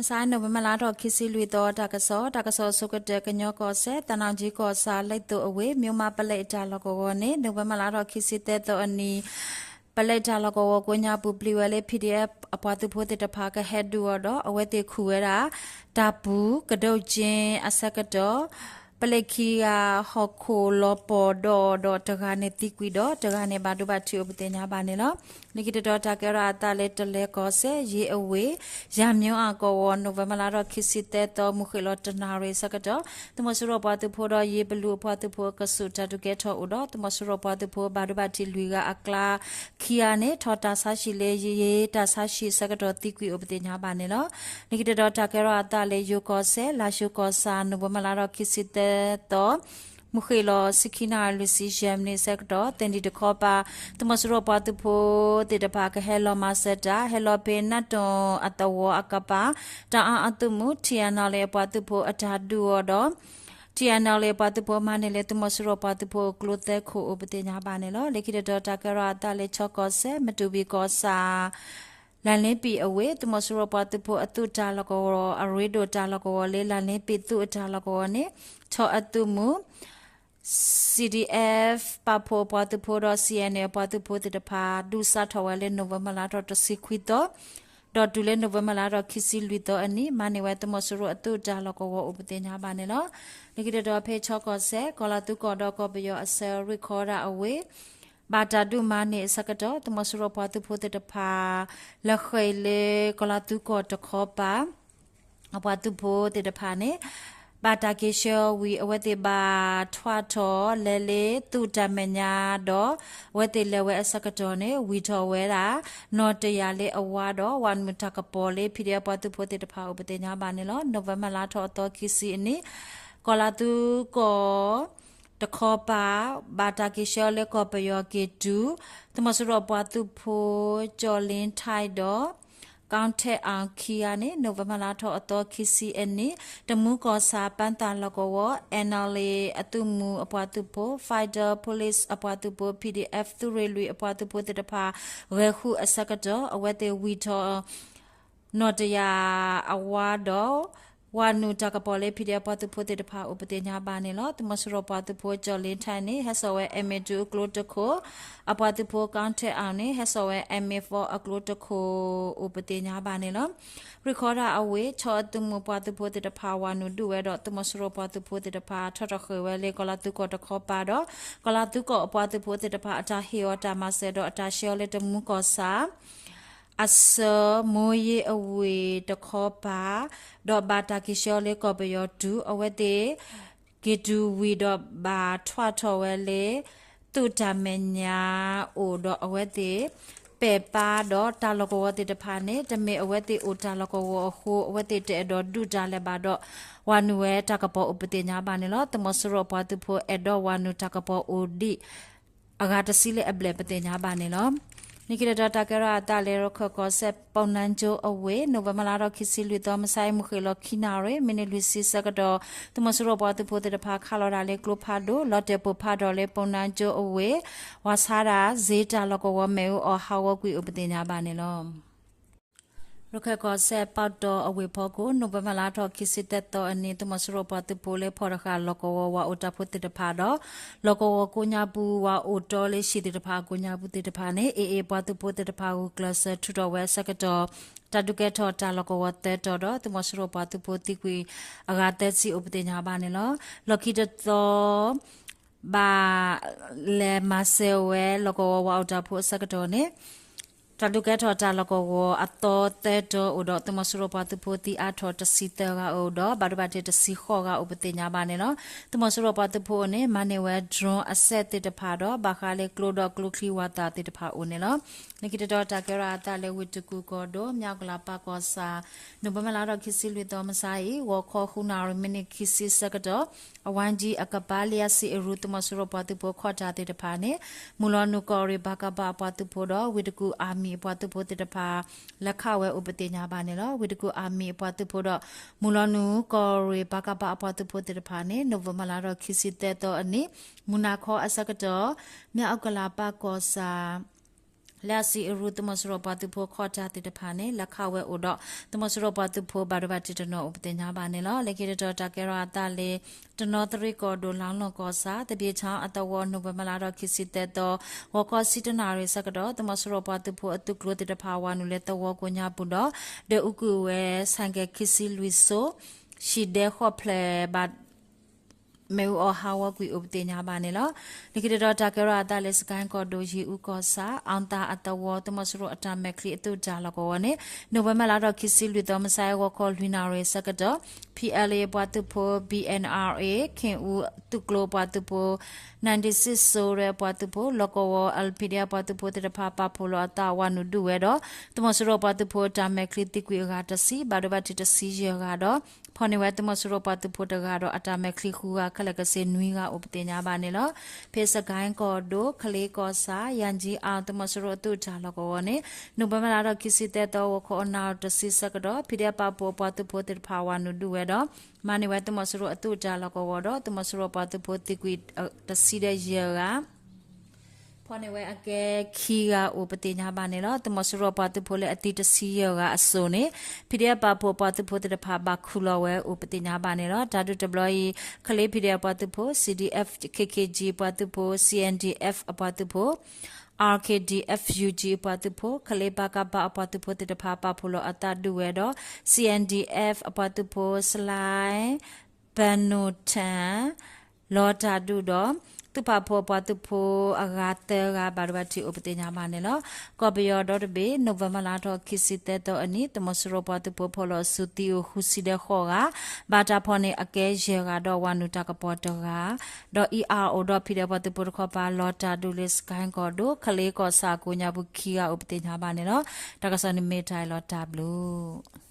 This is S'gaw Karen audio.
မဆါ နိၣ်ဝ့ဘၢၣ်လါထီၣ်ခံဆံလွံၢ်သီ တၢ်ကစီၣ်, တၢ်ကစီၣ်အဆိကတၢၢ် ကညီကီၢ်စဲၣ် သံတောင်ကြီးကီၢ်ဆၣ် လ့သိၣ်အဝ့ၢ် မၠိၣ်မးပလဲအတၢ်လီၢ်ကဝီၤန့ၣ် နိၣ်ဝ့ဘၢၣ်လါထီၣ်ခံဆံသၢသီအနံၤ ပလဲတၢ်လီၢ်ကဝီၤကိးညါပူၤ ပျံၤဝဲလၢ PDF အပှၤသုးဖိသ့ၣ်တဖၣ်ကဟဲဒုးအီၤဒီး အဝဲသ့ၣ်ခူၣ်ဝဲဒၣ် တၢ်ပူၤ ကဒိၣ်ကၠ့အဆၢကတီၢ် ပလဲခံဂၤ ဟီၣ်ခိၣ်လီၤပှီၢ်ဒီးအီၤဒီး တဂၤန့ၣ်သံကွံာ်ဒီး တဂၤန့ၣ်ဘၣ်ဒိဘၣ်ထံးအိၣ်ပသ့ၣ်ညါဘၣ်န့ၣ်လီၤ. လၢခံတတီၤ တၢ်ကဲထီၣ်အသးလၢ တလဲကီၢ်စဲၣ် ယ့အဝ့ၢ် ယၤမၠိအကဝီၤ နိၣ်ဝ့ဘၢၣ်လါထီၣ်ခံဆံသၢသီ မုၢ်ဃ့ၢ်လီၤတနၣ်ရံၣ်အဆၢကတီၢ် သုးမီၤစိရိၤပှၤသုးဖိဒီး ယ့ပလူးအပှၤသုးဖိအကဆူး တၢ်ဒုးကဲထီၣ်အိၣ်ဒီး သုးမီၤစိရိၤပှၤသုးဖိဘၣ်ဒိဘၣ်ထံးလွံၢ်ဂၤအကျါ ခံဂၤန့ၣ် ထီၣ်တၢ်ဆါဟံၣ်လၢ ယ့တၢ်ဆါဟံၣ်အဆၢကတီၢ်သံကွံာ်အိၣ်ပသ့ၣ်ညါဘၣ်န့ၣ်လီၤ. လၢခံတတီၤ တၢ်ကဲထီၣ်အသးလၢ ယိၤကီၢ်စဲၣ် လါၡိၤကီၢ်ဆၣ် နိၣ်ဝ့ဘၢၣ်လါထီၣ်ခံဆံသၢသီ မုၢ်ဃ့ၢ်လီၤဆံခံနၣ်ရံၣ်လွံၢ်ဆံယဲၢ်မံးနံးအဆၢကတီၢ် သ့ၣ်နံၣ်တခီပၤ သုးမီၤစိရိၤပှၤသုးဖိသ့ၣ်တဖၣ်ကဟဲလီၤမၤစၢၤတၢ် ဟဲလီၤဖဲနးတိၣ်အသဝီအကပၤ တၢ်အါအသုးမုၢ် ထံၣ်အနၣ်လၢအပှၤသုးဖိအတၢ်ဒုးအီၤဒီး ထံၣ်အနၣ်လၢအပှၤသုးဖိမၤန့ၢ်လၢ သုးမီၤစိရိၤပှၤသုးဖိအကျိသၢခိၣ်အိၣ်ပသ့ၣ်ညါဘၣ်န့ၣ်လီၤ. လၢခံတတီၤ တၢ်ကဲထီၣ်အသးလၢ ခၠီကီၢ်စဲၣ် မတူၢ်ဘံၣ်ကီၢ်ဆၣ် လၢ်လ့ပံၣ်အဝ့ၢ် သုးမီၤစိရိၤပှၤသုးဖိအသုးတၢ်လီၢ်ကဝီၤ အရ့ဒိၣ်တၢ်လီၢ်ကဝီၤလၢ လၢ်လ့ပံၣ်သုးအတၢ်လီၢ်ကဝီၤန့ၣ် ထီၣ်အသုးမုၢ် CDF ပာ်ဖှိၣ်အပှၤသုးဖိဒီး CNA အပှၤသုးဖိသ့ၣ်တဖၣ် ဒုးစးထီၣ်ဝဲလၢ နိၣ်ဝ့ဘၢၣ်လါထီၣ်တဆံခွံသီ ဒီးတုၤလၢ နိၣ်ဝ့ဘၢၣ်လါထီၣ်ခံဆံလွံၢ်သီအနံၤ မၤန့ၢ်ဝဲသုးမီၤစိရိၤအသုးတၢ်လီၢ်ကဝီၤအိၣ်ပသ့ၣ်ညါဘၣ်န့ၣ်လီၤ. လၢခံတတီၤ ဖဲခၠီကီၢ်စဲၣ် ကီၤလၤသူကီၢ်ဒီးကီၢ်ပယီၤအဆၢ ရ့ၣ်ခီဒၣ်အဝ့ၢ် ဘၣ်တၢ်ဒုးမၤန့ၢ်အဆၢကတီၢ် သုးမီၤစိရိၤပှၤသုးဖိသ့ၣ်တဖၣ် လဲၤဃ့ၢ်လၢကီၤလၤသူကီၢ်တခီပၤ အပှၤသုးဖိသ့ၣ်တဖၣ်န့ၣ် ဘၣ်တၢ်က့ၤဆှၢဝံၤ အဝဲသ့ၣ်ဘၣ်ထွးထီၣ်လဲၤလၢသုးတၢ်မဲာ်ညါဒီး အဝဲသ့ၣ်လဲၤဝဲအဆၢကတီၢ်န့ၣ် ဝံၤထီၣ်ဝဲဒၣ် နီၢ်တယၢ်လၢအဝါဒီး ဝၤနုာ်တၢ်ကပီၤလၢ PDF ပှၤသုးဖိသ့ၣ်တဖၣ်အိၣ်ပသ့ၣ်ညါဘၣ်န့ၣ်လီၤ. နိၣ်ဝ့ဘၢၣ်လါထီၣ်အသီခံဆံအနံၤ ကီၤလၤသူကီၢ် တခီပၤ ဘၣ်တၢ်က့ၤဆှၢလၢကီၢ်ပယီၤက့ၤတုၤ သုးမီၤစိရိၤပှၤသုးဖိ ကၠီၣ်လ့ထၢၣ်ဒီး ကၠီၣ်ထဲၣ်အၣ်ခံဂၤန့ၣ် နိၣ်ဝ့ဘၢၣ်လါထီၣ်အသီခံဆံအနံၤ တမူကီၢ်ဆၣ်ပၣ်သၣ်လီၢ်ကဝီၤ NLA အသုးမုၢ်အပှၤသုးဖိ Federal Police အပှၤသုးဖိ PDF သုးရ့ၣ်လွံၢ်အပှၤသုးဖိသ့ၣ်တဖၣ် ဂဲၤဃုာ်အဆၢကတီၢ် အဝဲသ့ၣ်ဝံၤထီၣ် နီၢ်တယၢ်အဝါဒီး ဝၤနုာ်တၢ်ကပီၤလၢ PDF ပှၤသုးဖိသ့ၣ်တဖၣ်အိၣ်ပသ့ၣ်ညါဘၣ်န့ၣ်လီၤ. သုးမီၤစိရိၤပှၤသုးဖိ ကၠီၣ်လ့ထၢၣ်န့ၣ် ဟဲစိာ်ဝဲ MA တုအကျိတခိၣ်, အပှၤသုးဖိ ကၠီၣ်ထဲၣ်အၣ်န့ၣ် ဟဲစိာ်ဝဲ MA four အကျိတခိၣ် အိၣ်ပသ့ၣ်ညါဘၣ်န့ၣ်လီၤ. ရ့ၣ်ခီဒၣ်အဝ့ၢ် ခၠီအသုးမုၢ်ပှၤသုးဖိသ့ၣ်တဖၣ် ဝၤနုာ်ဒုးဝဲဒီး သုးမီၤစိရိၤပှၤသုးဖိသ့ၣ်တဖၣ် ထီၣ်ထီၣ်ဃ့ၢ်ဝဲလၢ ကီၤလၤသူကီၢ်တခီပၤဒီး ကီၤလၤသူကီၢ်အပှၤသုးဖိသ့ၣ်တဖၣ် အတၢ်ဟ့ၣ်အီၤတၢ်မၤစၢၤဒီး အတၢ်ဆှၢအီၤလၢတမူကီၢ်ဆၣ် အဆၢမိၢ်ယ့ၢ်အဝ့ၢ်တခီပၤ, ဒီးဘၣ်တၢ်က့ၤဆှၢအီၤလၢကီၢ်ပယီၤတုၤ အဝဲသ့ၣ် က့ၤတုၤဝံၤဒီးဘၣ်ထွးထီၣ်ဝဲလၢ သုးတၢ်မဲာ်ညါအိၣ်ဒီး အဝဲသ့ၣ်ပဲာ်ပာ်ဒီးတၢ်လီၢ်ကဝီၤသ့ၣ်တဖၣ်န့ၣ် တမ့ၢ်အဝဲသ့ၣ်အိၣ်တၢ်လီၢ်ကဝီၤအဃိ အဝဲသ့ၣ်တအဲၣ်ဒိးဒုးတၢ်လၢၤဘၣ်ဒီး ဝၤနုာ်ဝဲတၢ်ကပီၤအိၣ်ပသ့ၣ်ညါဘၣ်န့ၣ်လီၤ. သုးမီၤစိရိၤပှၤသုးဖိအဲၣ်ဒိးဝၤနုာ်တၢ်ကပီၤအိၣ်ဒံး အဂၤတဆံလၢအဘျဲၣ်ပသ့ၣ်ညါဘၣ်န့ၣ်လီၤ. လၢခံတတီၤ တၢ်ကဲထီၣ်အသးလၢ ရခၢၣ်ကီၢ်စဲၣ် ပူၤနါကၠိအဝ့ၢ် နိၣ်ဝ့ဘၢၣ်လါထီၣ်ခံဆံလွံၢ်သီ မုၢ်ဆါအံၤ မုၢ်ဃ့ၢ်လီၤခံနၣ်ရံၣ် မံးနံးလွံၢ်ဆံဆၢကတီၢ် သုးမီၤစိရိၤပှၤသုးဖိသ့ၣ်တဖၣ် ခးလီၤတၢ်လၢကျိဖးဒိၣ် လီၤတဲာ်ပိၢ်ဖးထီၣ်လၢ ပူၤနါကၠိအဝ့ၢ် ဝၤဆါဒၣ် စ့တၢ်လီၢ်ကဝီၤမ့ၣ်အူအီၣ်ဟးဂီၤကွံာ်အိၣ်ပသ့ၣ်ညါဘၣ်န့ၣ်လီၤ. ရခၢၣ်ကီၢ်စဲၣ် ပီၣ်တီၣ်အဝ့ၢ်ဖီခိၣ် နိၣ်ဝ့ဘၢၣ်လါထီၣ်ခံဆံသၢသီအနံၤ သုးမီၤစိရိၤပှၤသုးဖိလၢဖီၣ်တဃာ် လီၢ်ကဝီၤဝၤအိၣ်တၢ်ဖိသ့ၣ်တဖၣ်ဒီး လီၢ်ကဝီၤကိးညါပူၤ ဝၤအိၣ်တီလၢဟံၣ်သ့ၣ်တဖၣ်အကိးညါပူၤသ့ၣ်တဖၣ်န့ၣ် AA ပှၤသုးဖိသ့ၣ်တဖၣ်ဂုာ်ကျဲးစၢးထုးထီၣ်ဝဲအဆၢကတီၢ် တၢ်ဒုးကဲထီၣ်တၢ်လီၢ်ကဝီၤသၢတီၤဒီး သုးမီၤစိရိၤပှၤသုးဖိသံကွံာ်အဂၤသၢဆံအိၣ်ပသ့ၣ်ညါဘၣ်န့ၣ်လီၤ. လီၢ်ခံတသီ ဘၣ်လဲၤမၤစၢၤဝဲ လီၢ်ကဝီၤဝၤအိၣ်တၢ်ဖိအဆၢကတီၢ်န့ၣ် တၢ်ဒုးကဲထီၣ်တၢ်လီၢ်ကဝီၤအသီသၢတီၤအိၣ်ဒီး သုးမီၤစိရိၤပှၤသုးဖိသံအါထီၣ်တဆံသၢဂၤအိၣ်ဒီး ဘၣ်ဒိဘၣ်ထံးတဆံဃိးဂၤအိၣ်ပသ့ၣ်ညါဘၣ်န့ၣ်လီၤ. သုးမီၤစိရိၤပှၤသုးဖိအအိၣ်န့ၣ် မၤန့ၢ်ဝဲ drone အစဲးသ့ၣ်တဖၣ်ဒီး ဘၣ်ဃးလၢကျိဒီးကျိချံဝၤသၣ်သ့ၣ်တဖၣ်အိၣ်န့ၣ်လီၤ. လၢခံတတီၤ တၢ်ကဲထီၣ်အသးလၢ ဝ့ၢ်တကူၣ်ကီၢ်ဒိၣ် မၠၣ်ကလၤပၢ်ကီၢ်ဆၣ် နိၣ်ဝ့ဘၢၣ်လါထီၣ်ခံဆံလွံၢ်သီ မုၢ်ဆါအံၤ ဂီၤခီဃုနၣ်ရံၣ် မံးနံးခံဆံဆၢကတီၢ် အဝါကၠံအကပၤ လံအါစံအရူ သုးမီၤစိရိၤပှၤသုးဖိခီၣ်တၢ်သ့ၣ်တဖၣ်န့ၣ် မုၢ်လီၤနုာ်ကီၢ်ရ့ၣ် ပကဖ အပှၤသုးဖိဒီး ဝ့ၢ်တကူၣ် Army အပှၤသုးဖိသ့ၣ်တဖၣ် လဲၤခးဝဲအိၣ်ပသ့ၣ်ညါဘၣ်န့ၣ်လီၤ. ဝ့ၢ်တကူၣ် Army အပှၤသုးဖိဒီး မုၢ်လီၤနုာ်ကီၢ်ရ့ၣ် ပကဖ အပှၤသုးဖိသ့ၣ်တဖၣ်န့ၣ် နိၣ်ဝ့ဘၢၣ်လါထီၣ်ခံဆံသၢသီအနံၤ မုၢ်နၤခီအဆၢကတီၢ် မၠၣ်အူကလၤပၢ်ကီၢ်ဆၣ် လၢအစံးအရူ သုးမီၤစိရိၤပှၤသုးဖိခီၣ်တၢ်သ့ၣ်တဖၣ်န့ၣ် လဲၤခးဝဲအိၣ်ဒီး သုးမီၤစိရိၤပှၤသုးဖိဘၣ်ဒိဘၣ်ထံးတနီၤအိၣ်ပသ့ၣ်ညါဘၣ်န့ၣ်လီၤ. လၢခံတတီၤတၢ်ကဲထီၣ်အသးလၢ တနီသရံၣ်ကီၢ်ဒိၣ် လါလီၢ်ကီၢ်ဆၣ် သဘံၣ်ထီၣ်အသဝီ နိၣ်ဝ့ဘၢၣ်လါဒီးခံဆံသၢသီ ဂီၤခီဆံတနၣ်ရံၣ်ဆၢကတီၢ် သုးမီၤစိရိၤပှၤသုးဖိအသုးကျိၤသ့ၣ်တဖၣ်ဝၤနုာ်လၢသဝီကိးညါပူၤဒီး ဒွဲၣ်အူကွံာ်ဝဲ ဆိုင်ကယ်ခံဆံလွံၢ်စိ ဟံၣ်ဒဲဃီၣ်ဖျၢၣ်ဘၣ် မ့ၣ်အူအီၣ်ဟးဂီၤကွံာ်အိၣ်ပသ့ၣ်ညါဘၣ်န့ၣ်လီၤ. လၢခံတတီၤတၢ်ကဲထီၣ်အသးလၢ စကဲၣ်ကီၢ်ဒိၣ် ယ့ၣ်အူကီၢ်ဆၣ် အီသၣ်အသဝီ သုးမီၤစိရိၤအတၢ်မဲာ်ချံအသုးတၢ်လီၢ်ကဝီၤန့ၣ် နိၣ်ဝ့ဘၢၣ်လါဒီးခံဆံလွံၢ်သီ မုၢ်ဆါအံၤဂီၤခီလွံၢ်နၣ်ရံၣ်ဆၢကတီၢ် ဖံးအၣ်လ့ၣ်ပှၤသုးဖိ ဘံၣ်အဲၣ်အၣ်အ့ၣ် ခ့ၣ်အူသုးကျိၤပှၤသုးဖိ နၣ်ဒံၣ်စံၣ်စိရဲပှၤသုးဖိ လီၢ်ကဝီၤ အၣ်လ်ပံဒံ အပှၤသုးဖိသ့ၣ်တဖၣ်ပာ်ဖှိၣ်လီၤအသးဝၤနုာ်ဒုးဝဲဒီး သုးမီၤစိရိၤပှၤသုးဖိတၢ်မဲာ်ချံသံကွံာ်အဂၤတဆံ ဘၣ်ဒိဘၣ်ထံးတဆံယဲၢ်ဂၤဒီး ဖီၣ်န့ၢ်ဝဲသုးမီၤစိရိၤပှၤသုးဖိတဂၤဒီးအတၢ်မဲာ်ချံဃုဂၤခဲလၢာ်ကဆ့နွံဂၤအိၣ်ပသ့ၣ်ညါဘၣ်န့ၣ်လီၤ. ဖဲစကဲၣ်ကီၢ်ဒိၣ် ကလ့ကီၢ်ဆၣ် ယၣ်ကၠံအၣ် သုးမီၤစိရိၤအသုးတၢ်လီၢ်ကဝီၤန့ၣ် နိၣ်ဝ့ဘၢၣ်လါဒီးခံဆံသၢသီ ဂီၤခီအနၣ်ရံၣ်တဆံဆၢကတီၢ် ဖံးဒဲးပာ်ဖှိၣ်အပှၤသုးဖိသ့ၣ်တဖၣ်ဝၤနုာ်ဒုးဝဲဒီး မၤန့ၢ်ဝဲသုးမီၤစိရိၤအသုးတၢ်လီၢ်ကဝီၤဒီး သုးမီၤစိရိၤပှၤသုးဖိသံကွံာ်တဆံဒီးယဲၢ်ဂၤ ဖီၣ်န့ၢ်ဝဲအကဲခံဂၤအိၣ်ပသ့ၣ်ညါဘၣ်န့ၣ်လီၤ. သုးမီၤစိရိၤပှၤသုးဖိလၢအသံတဆံယဲၢ်ဂၤအစိၤန့ၣ် ဖံးဒဲး ပာ်ဖှိၣ်ပှၤသုးဖိသ့ၣ်တဖၣ်ဘၣ်ခူၣ်လီၤဝဲအိၣ်ပသ့ၣ်ညါဘၣ်န့ၣ်လီၤ. တၢ်ဒုးတဘျီအံၤ ကလ့ဖံးဒဲးပှၤသုးဖိ CDF KKG ပှၤသုးဖိ CNDF အပှၤသုးဖိ RKDF UG အပှၤသုးဖိ ကလ့ ပကဖ အပှၤသုးဖိသ့ၣ်တဖၣ်ပာ်ဖှိၣ်လီၤအသးဒုးဝဲဒီး CNDF အပှၤသုးဖိ စလဲ ပနိထၣ် လီၤတၢ်ဒုးဒီး သုးပာ်ဖှိၣ်အပှၤသုးဖိအဂၤသၢဂၤ ဘၣ်ဒိဘၣ်ထံးအိၣ်ပသ့ၣ်ညါဘၣ်န့ၣ်လီၤ. ကီၢ်ပယီၤဒီတဘ့ၣ် နိၣ်ဝ့ဘၢၣ်လါထီၣ်ခံဆံသၢသီအနံၤ သုးမီၤစိရိၤပှၤသုးဖိဖီၣ်လီၤစုသံအိၣ်ဃုဆံဒီးဃိးဂၤ ဘၣ်တၢ်ဖီၣ်န့ၢ်အကဲယဲၢ်ဂၤဒီးဝၤနုာ်တၢ်ကပီၤတဂၤ ဒီးအံၤအါအိၣ်ဒီးဖံးဒဲးပှၤသုးဖိတခီပၤ လီၤတၢ်ဒုးလၢစကဲၣ်ကီၢ်ဒိၣ် ကလ့ကီၢ်ဆၣ်အကိးညါပူၤခံဂၤအိၣ်ပသ့ၣ်ညါဘၣ်န့ၣ်လီၤ. တၢ်ကစီၣ်န့ၣ်မ့ၢ်တၢ်အံၤလီၤ တၢ်ဘျုး